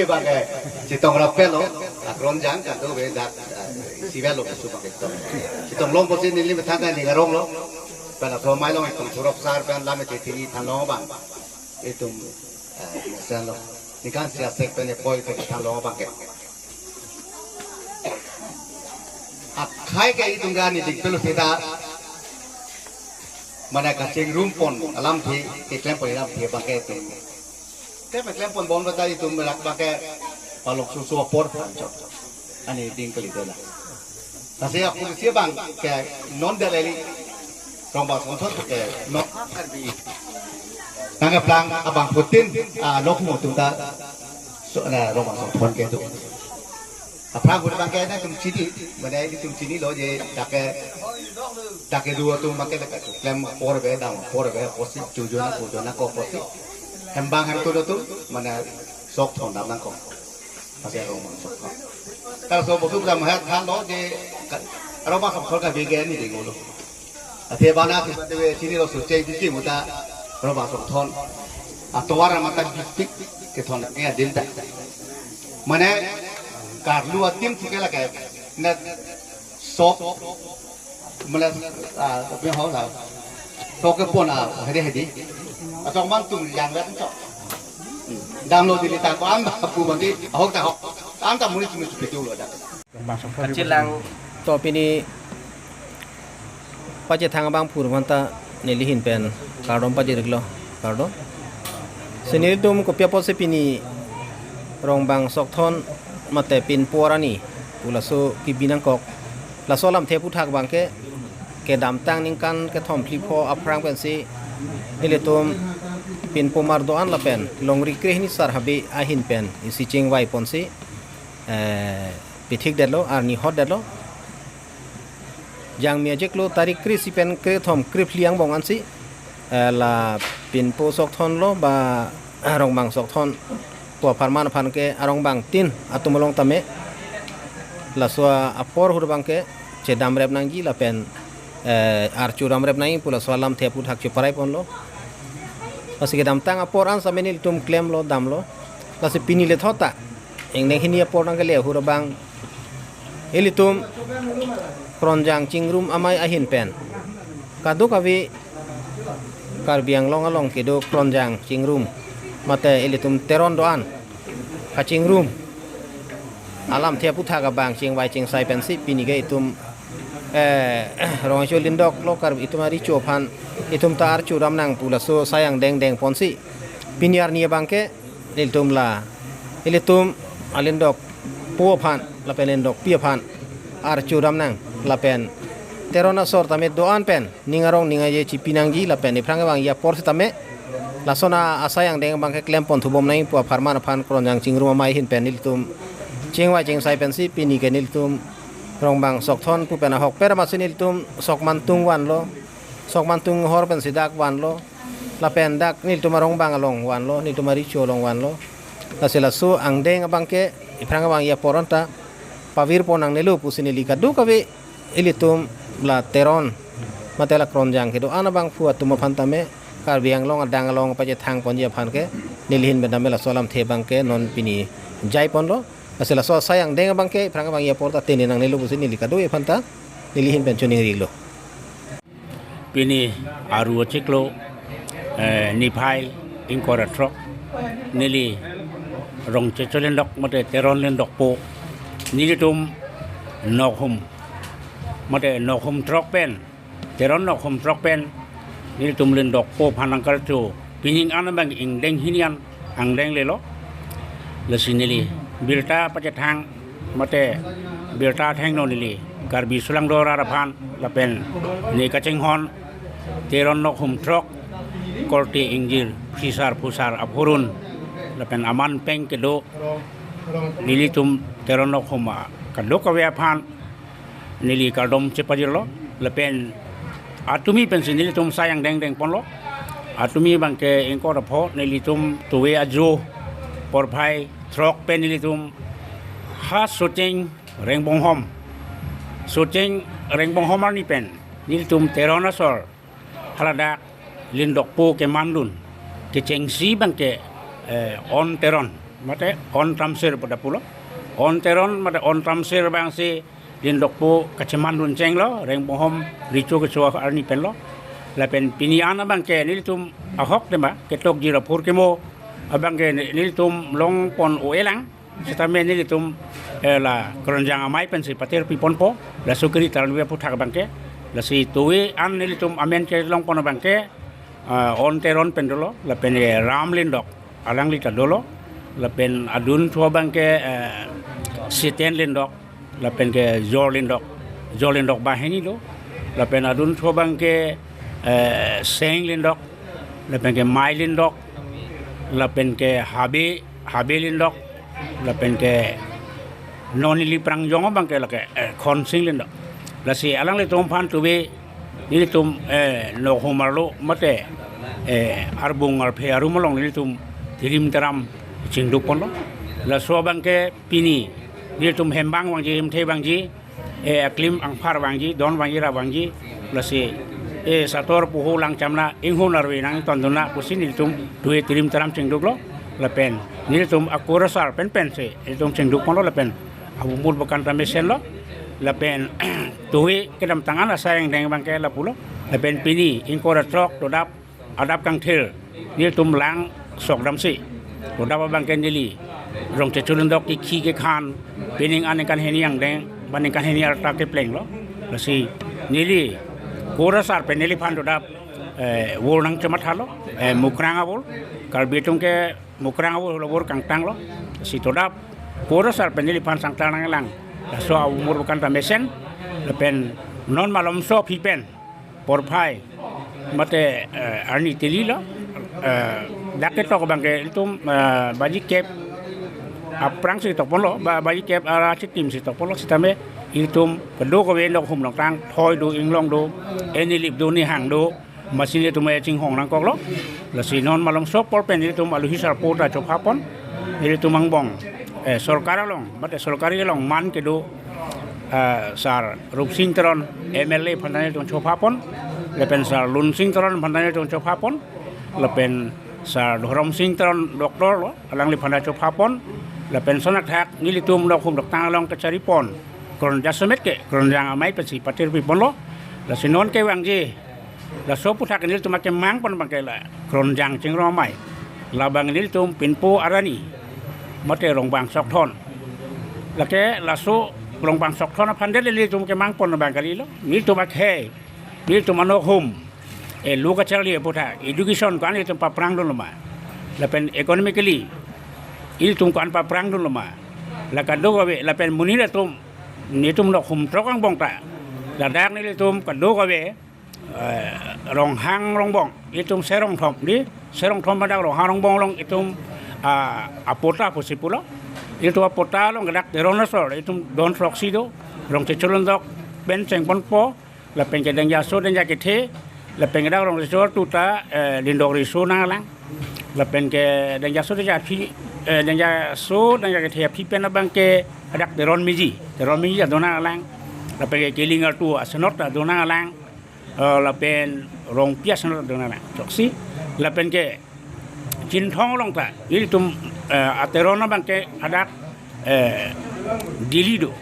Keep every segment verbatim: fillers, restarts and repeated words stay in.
Bangke chetong rap-etlo, akron jang kan tu be dak, eh, isi avelo su bangke chetong. Chetong long pusi neli methang ta ning aronglo. Pen athom mai long itum surok sar pen lam ete tini thanlong abang. Itum, eh, senlo. Ningkan isi asek pen epoi pen thanlong abangke. Akhai ke itum ga neli ding pelo seta. Mane kachingrum pon alamthe, keklem pon alamthe bangke itum. Keklem pon bon bata itum merak bangke palok susu apor thanchok. Ani ding kali dola. Lasi aku si bangke non dalali. Rongbang Songthon ke non Karbi. Nangkeplang abangphutin, ah, nok mo tum ta so na Rongbang Songthon ke tu. Aphrang ahut bangke nangtum chini, mane nelitum chinilo je dak ke, dak kedo atum bangke dak keklem apor ave, dam apor ave, apotsi, chojona, kojona ko apotsi. Hem bang hem tu atum, mane sok thon dam nangkok. Ase Rongbang Songthon. Kalaso bosuk dam het thanlo je ka-, Rongbang Songthon ke bege ni dinglo. Athe bana tu bade chinilo Socheng Tiki muta Rongbang Songthon. Atovar mata bipik kethon ke adin ta. Mane karlu atim tu ke lake net sok mane, ah, tapi ho la. Sok ke pon, ah, hedi hedi. Asok man tum yang vet sok. Damlo dili ta ko am ba pu bandi ahok ta ahok. Am ta muni tum pitu lo dak. Kachelang. To pini pachethang abangphu aphanta neli ahin pen kardom pajir-iklo, kardom. Si nelitum kopi apotsi pini Rongbang Songthon mate pinpo arni pu laso kebi nangkok, laso alamthe aphuthak bangke kedamtang ningkan kethom phli pho aphrang pensi nelitum pinpo mar do-an lapen longri krehini sar habe ahin pen isi chingvai ponsi, eh, pithik detlo, arni hot detlo. Jangmi achiklo tarik kre-isi pen krethom krephli angbong ansi, eh, la pinpo Songthon lo ba Rongbang Songthon pu apharman aphan ke arongbangtin atum along tame laso apor ahut bangke chedam rep nangji lapen, eh, archo dam rep nangji pu laso alamthe aphuthak cheparai ponlo. Lasi kedamtang apor an same nelitum klemlo, damlo. Lasi pini lethot ta ingdeng hini apor nangkele ahut abang ilitum Kronjang Chingrum Amei ahin pen kadokave Karbi Anglong along kedo Kronjang Chingrum mate ilitum Teron do-an kachingrum alamthe aphuthak abang chingvai chingsai pensi pini ke itum, eh, rong-acho lindok lo Karbi itum arecho aphan itum ta archo dam nang pu laso asai angdeng deng ponsi pini arni abangke ilitum la, ilitum alindokpo aphan lapen lindokpi aphan archo dam nang lapen Teron asor tame do-an pen ning arong ning aje chipi nangji lapen iphrang kevangji apor sitame lason asai angdeng abangke klem pon thubom nangji pu apharman aphan Kronjang Chingrum Amei ahin pen nelitum chingvai chingsai pensi pini ke nelitum Rongbang Songthon pu pen ahokpet amatsi nelitum Sokmantung vanlo, Sokmantung hor pensi dak vanlo, lapen dak nelitum arongbang along vanlo, nelitum arecho along vanlo. Lasi laso angdeng abangke iphrang kevangji apor anta pavir pon nangnelo pusi neli kadokave ilitum la Teron mate la Kronjang kedo-an abangphu atum aphan tame Karbi Anglong adang along pachethang ponji aphan ke neli ahin pen tame laso alamthe abangke non pini jai ponlo. Lasi laso asai angdeng abangke iphrang kevangji apor ta tene nangnelo pusi neli kadokave aphanta neli ahin pen choningri-iklo. Pini Aru achiklo, eh, niphai ingkoi ra throk, neli rong-acho lindok mate Teron lindokpo, nelitum nokhum mate nokhum throk pen, Teron nokhum throk pen nelitum lindokpo aphan nangkarcho pining an abang ingdeng hini an angdeng lelo. Lasi neli birta pachethang mate birta athengno neli Karbi Sulangdo Rat aphan lapen ne kachinghon Teron nokhum throk korte ingjir phisar phusar aphurun lapen aman peng kedo nelitum Teron nokhum a kadokave aphan neli kardom chepajirlo lapen atumi pensi nelitum asai angdeng deng ponlo. Atumi abangke ingkoi ra pho nelitum tuve ajo porphai throk pen nelitum ha Socheng Rengbonghom, Socheng Rengbonghom arni pen nelitum Teron asor haladak lindokpo kemandun kechengsi abangke, eh, On Teron Mate On Tramsir pu ta pulo. On Teron mate On Tramsir abangsi lindokpo kacheman dunchenglo, Rengponghom Richo kecho arni penlo. Lapen pini an abangke nelitum ahok tema ketok jira phurkimo abangke nelitum longpon o-elang. Sitame nelitum, eh, la Kronjang Amei pensi patirpiponpo, laso kiri tarluya aphuthak abangke. Lasi tuve an nelitum amen kelongpon abangke, ah, On Teron pen dolo, lapen ke Ram Lindok, alangli ta dolo, lapen adunthu abangke, eh, Siten Lindok, lapen ke Jor Lindok, Jor Lindok banghini do, lapen adunthu abangke, eh, Seng Lindok, lapen ke Mai Lindok, lapen ke Habe, Habe Lindok, lapen ke non ili prangjong abangke lake, eh, Khonsing Lindok. Lasi alanglitum aphan tuve nelitum, eh, nokhum arlo mate, eh, arbung arphe arum along nelitum tirim taram chingdukponlo. Laso abangke pini nelitum hembang vangji, hemthe vangji, eh, aklim angphar vangji, don vangji, ra vangji, lasi, eh, sator puhu lang chamna inghun arve nangtondunna pusi nelitum tuve tirim taram chingduklo, lapen nelitum akur asar penpensi nelitum chingdukponlo, lapen abumur bukan ta mesenlo, lapen tuve kedamtang an asai angdeng abangke lapulo, lapen pini ingkoi ra throk todap adap kangthir nelitum lang sok damsi todap abangke neli Rongchecho Lindok kikhi kekhan pining aningkan hini angdeng, ba ningkan hini arta keplenglo. Lasi neli kur asar pen neliphan todap, eh, vur nangchemathalo, eh, mukrang avur, Karbi atum ke mukrang avur, avur kangtanglo. Si todap kur asar pen neliphan sangtar nanglang. Laso abumur bukan ta mesen, lapen non malomso aphi pen porphai mate, eh, arni tililo, eh, dak ketok abangke itum, eh, baji kep aphrangsi tokponlo, ba, baji kep ara chitimsi tokponlo, sitame itum kadokave nokhum nongtang thoi do, inglong do, enilip do, nihang do, machine itum chinghong nangkoklo. Lasi non malomso apor pen itum aluhi sarpo ta chophapon, itum angbong, eh, sorkar along mate sorkari along man kedo, ah, Sar Rupsing Teron M L A aphan ta nelitum chophapon, lapen Sar Lunsing Teron aphan ta nelitum chophapon, lapen Sar Dhoromsing Teron doctor lo, alangliphan ta chophapon, lapen sonak thak nelitum nokhum noktang along kacharipon Kronjang Amei ke, Kronjang Amei pensi patirpiponlo. Lasi non kevangji, laso aphuthak nelitum akemangpon abangke la Kronjang Chingrum Amei. Labang nelitum pinpo arani mate Rongbang Sokthon. Lake laso Rongbang Sokthon aphan det nelitum kemangpon abang kalilo. Nelitum akhei, nelitum anokhum, eh, lo kacharli aphuthak, education ko-an itum paprangdunloma, lapen economically itum ko-an paprangdunloma, la kadokave, lapen monit atum, nelitum nokhum throk angbong ta ladak nelitum kadokave, eh, Ronghang Rongbong, itum Serongthom di, Serongthom hadak Ronghang Rongbong along itum, ah, apatta pusi pulo. Itum apatta along hadak Teron asor itum don throksi do, Rongchecho Lindok pen chengponpo, lapen ke Dengjaso Dengjakethe, lapen ke dak Rongchecho artu ta, eh, Lindok Riso nanglang, lapen ke Dengjaso Dengja aphi, eh, Dengjaso Dengjakethe aphi pen abangke hadak Teron Meji, Teron Meji ta do nanglang, lapen ke Kiling artu asenot ta do nanglang, eh, lapen Rongpi asenot ta do nanglang. Choksi, lapen ke Chinthong along ta, ilitum, eh, aTeron abangke hadak, eh, Delhi do.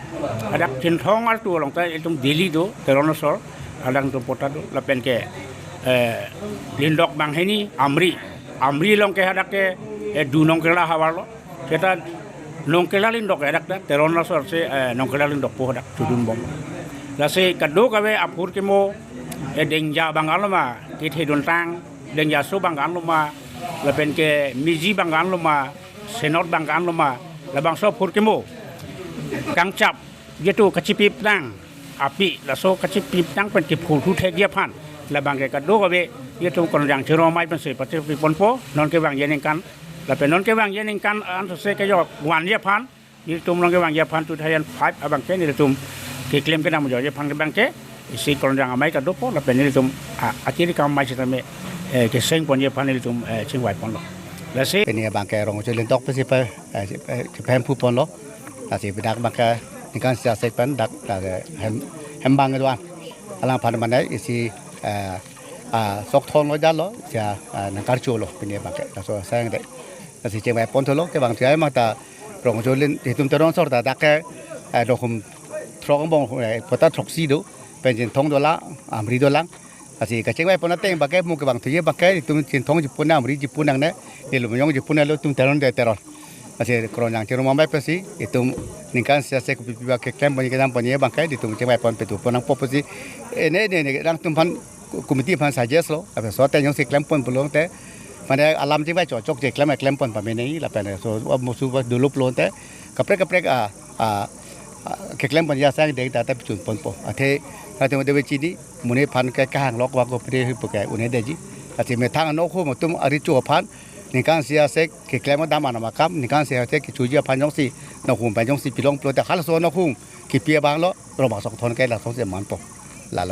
Hadak Chinthong artu along ta, ilitum Delhi do, Teron asor, hadak itum patta do, lapen ke, eh, Lindok banghini, Amri. Amri along ke hadak ke, eh, Du Nongkrela havar lo. Seta Nongkrela Lindok ke hadak ta, Teron asor si, eh, Nongkrela Lindokpo hadak chodunbom. Lasi kadokave aphurkimo, eh, Dengja abang anloma, kethe duntang, Dengjaso abang anloma, lapen ke Meji abang anloma, Senot abang anloma, labangso aphurkimo kangchap, jitu kachipiptang api, laso kachipiptang pen kiphurthu thekji aphan, labangke kadokave, jitu Kronjang Chingrum Amei pensi patirpiponpo, non kevangji aningkan, lapen non kevangji aningkan ansose kejok vanji aphan, nelitum along kevangji aphan two thousand five abangke nelitum keklem kedam ajorji aphan ke abangke isi Kronjang Amei ta dopo, lapen nelitum a-, akiri kam amei sitame, eh, kesengponji aphan nelitum, eh, chingvaiponlo. Lasi pini abangke Rongchecho Lindok pensi pa, eh, si, eh, si pahemphuponlo. Lasi dak abangke ningkan sejak sek pen dak, dak, eh, hem, hembang kedo-an. Alangphan mane isi, eh, ah, Sokthon lo jalo, isi, ah, nangkarcholo pini abangke. Laso asai angdeng. Lasi chingvai pon thulo, kevang thu ai mata Rongjo Lin, itum Teron asor ta dak ke, eh, nokhum throk angbong, eh, pota throksi do, pen Chinthong dolang, Amri dolang. Lasi kachingvai pon ateng abang ke mo kevang thuji abang ke itum Chinthongji pu nang, Amriji pu nangne, Nilum Jongji pu nanglo, itum Teron de Teron. Lasi kronjang chirum ambai pensi itum ningkan isi asek kopi pi abang keklem ponji kedam ponji abang ke itum chingvai pon petu pon nangpo pusi, eh, ne ne ne nangtum aphan, committee aphan suggest lo, ape so te jongsi klem pon pulote, mane alam chingvai chokche klem klem pon pame nangji lapen so musu dolo pulote kaprek kaprek a, a, a, keklem ponji asang deng ta ta pichun ponpo. Athe, athe mo debe chini, monit aphan ke kahang lok vang ko pre hu pu ke un-edetji. Athe methang nokhum atum arecho aphan, ningkan isi asek keklem dam anam akam, ningkan isi asek kechoji aphan jongsi nokhum pen jongsi pilong pulote halaso nokhum kipi abang lo, Rong Bangsong Thon ke lason si manpo. Lalo.